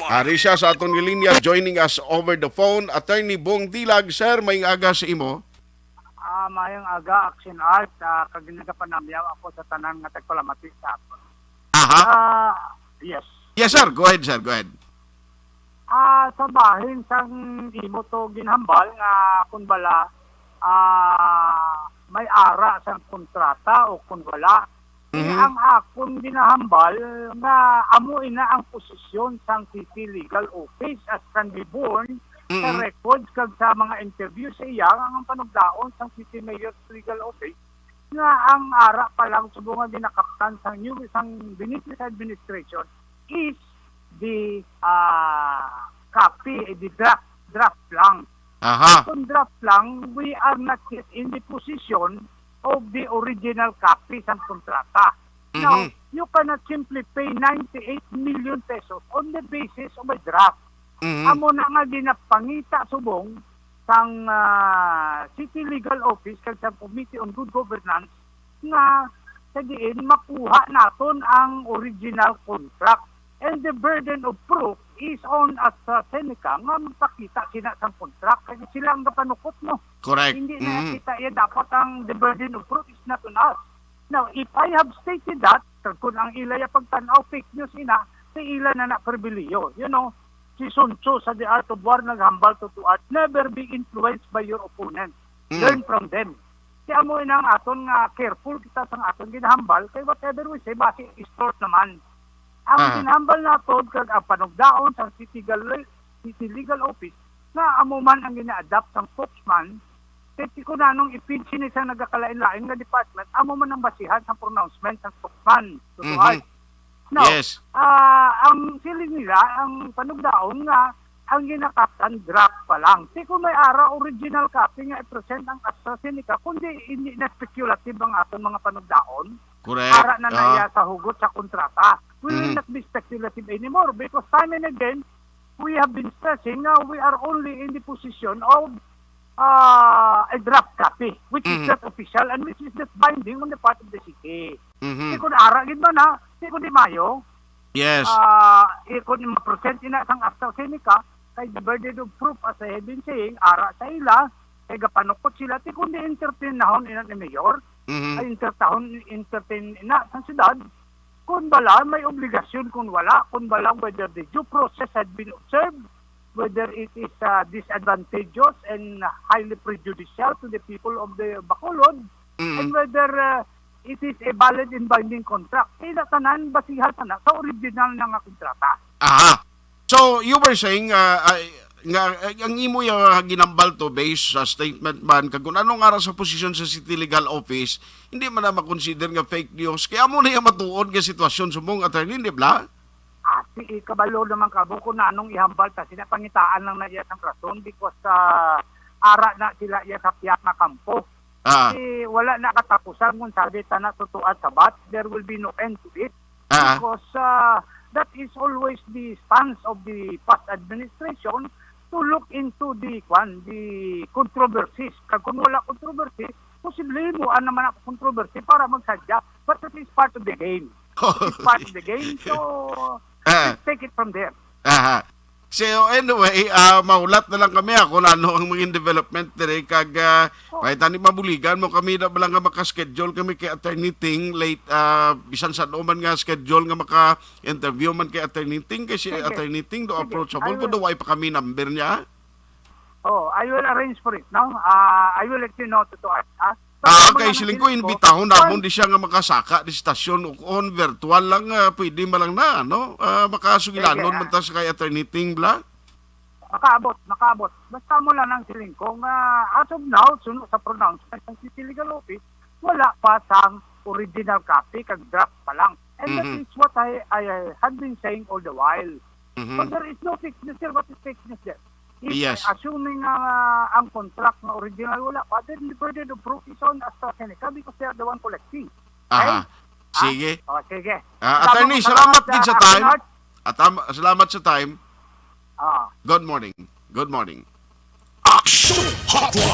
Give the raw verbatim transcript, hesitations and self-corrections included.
Ari siya sa aton nga linya, joining us over the phone, Attorney Bong Dilag. Sir, may aga sa imo. Ah, mayong aga, Action Art. Ah, kag nagapanamyaw ako sa tanan nga tagpalamati sa aton. Aha. Ah, yes. Yes, sir. Go ahead, sir. Go ahead. Ah, sa bahin sang imo to ginhambal nga kun bala, ah, may ara sang kontrata o kun wala, eh, Mhm. ang akon ginahambal nga amo ina ang posisyon sang City Legal Office as can be borne sa Mm. records kag sa mga interview sa iya ang panugdaon sang City Mayor's Legal Office nga ang ara pa lang subong nga ginakaptan sang new, sang Benitez administration is the, ah, copy, eh, the draft, draft lang. Aha. Kung draft lang, we are not yet in the position of the original copy sang kontrata. Now, Mhm. you cannot simply pay ninety-eight million pesos on the basis of a draft. Mhm. Amo na nga ginapangita subong sang, ah, City Legal Office kag sa Committee on Good Governance nga sa diin makuha naton ang original contract. And the burden of proof is on AstraZeneca nga magpakita sina sang contract kay sila ang gapanukot, no? Correct. Hindi na Mhm. kita iya dapat ang the burden of proof is not on us. Now, if I have stated that, kag kung ang ila ya pagtan-aw fake news ina, sa ila na na pribiliyo. You know, si Sun Tzu sa The Art of War naghambal to, to art, never be influenced by your opponent. Mm. Learn from them. Kaya mo ina ang aton nga careful kita sa aton ginahambal kay whatever we say, basi extort naman. Ang Ah. ginahambal naton kag ang panugdaon sa City Legal, City Legal Office nga amo man ang gina-adapt sang spokesman, kay ti kunanong ipinsin ni sa nagakalain-lain nga department, amo man ang basihan sa pronouncement sang spokesman. Tutuan. Mhm. Now, Yes. ah, ang siling nila, ang panugdaon nga ang ginakaptan draft pa lang. Ti kung may ara original copy nga i-present ang AstraZeneca, kundi hindi na speculative ang aton mga panugdaon. Correct. Ara na Ah. naya sa hugot sa kontrata. We will Mhm. not be speculative anymore because time and again, we have been stressing nga we are only in the position of, ah, a draft copy, which is Mhm. not official and which is not binding on the part of the city. Mhm. Di kung ara gid man, ha? Di kung di mayo. Yes. Ah, di kung ma-present ina sang AstraZeneca, kay the burden of proof, as I have been saying, ara sa ila, kay gapanukot sila, di kung di entertainahon ina ni Mayor, Mhm. ay entertahon, entertain ina sang syudad, kung bala may obligasyon, kung wala, kung bala whether the due process had been observed, whether it is, ah, disadvantageous and highly prejudicial to the people of the Bacolod, Mm. and whether, ah, it is a valid and binding contract. Kaya tanan, basihan sana sa original na nga kontrata. Aha. So, you were saying, ah, ah, nga, ah, ang imo yung, ah, ginambal to based sa statement man, kag kung anong ara sa posisyon sa City Legal Office, hindi man na makonsider nga fake news. Kaya mo na yung matuod nga sitwasyon, sumong attorney, di ba? Ah, si, kabalo naman ka, buko na anong ihambal ta, sila pangitaan lang na iya sang rason because, ah, ara na sila iya sa piyak nga kampo. Ah. Kasi wala na katapusan kung sabi ta na tutuan sabat, there will be no end to it. Ah. Because, ah, that is always the stance of the past administration to look into the, kwan, the controversies. Kag kung wala controversy, posible mo naman ang controversy para magsadya. But that is part of the game. It's part of the game. So, Ah. let's take it from there. Aha. So, anyway, ah, mahulat na lang kami, ah, kung ano ang mga development dire. Kag, ah, Oh. Kahit ani mabuligan mo kami na ba lang nga maka-schedule kami kay Attorney Ting late, ah, bisan sa man nga schedule nga maka-interview man kay Attorney Ting, kay si Sige. Attorney Ting do Sige. approachable I po, will do why pa kami number niya? Oh, I will arrange for it, no? Ah, I will let you know to, to, ah. Ah, Basta okay, mo lang siling ko, siling ko. Imbitahon namon Fine. di siya nga makasaka di stasyon o on virtual lang, ah, pwede man lang na, no? Ah, makasugilanon Sige, ah. man ta sa kay Attorney Ting, bla? Makaabot, makaabot. Basta mo lang ang siling ko nga as of now, suno sa pronouncement ng City Legal Office, wala pa sang original copy, kag draft pa lang. And that Mhm. is what I, I, I had been saying all the while. Mhm. So there is no fake news there. What is fake news there? If Yes. assuming nga ang contract nga original wala pa, then the burden of proof is on AstraZeneca because they are the one collecting. Aha. Okay? Sige. Ah, oh, sige. Ah, Salamat, attorney, salamat salamat, gid sa ah, time. Bernard. At am-, salamat sa time. Ah. Good morning. Good morning. Action Hotline.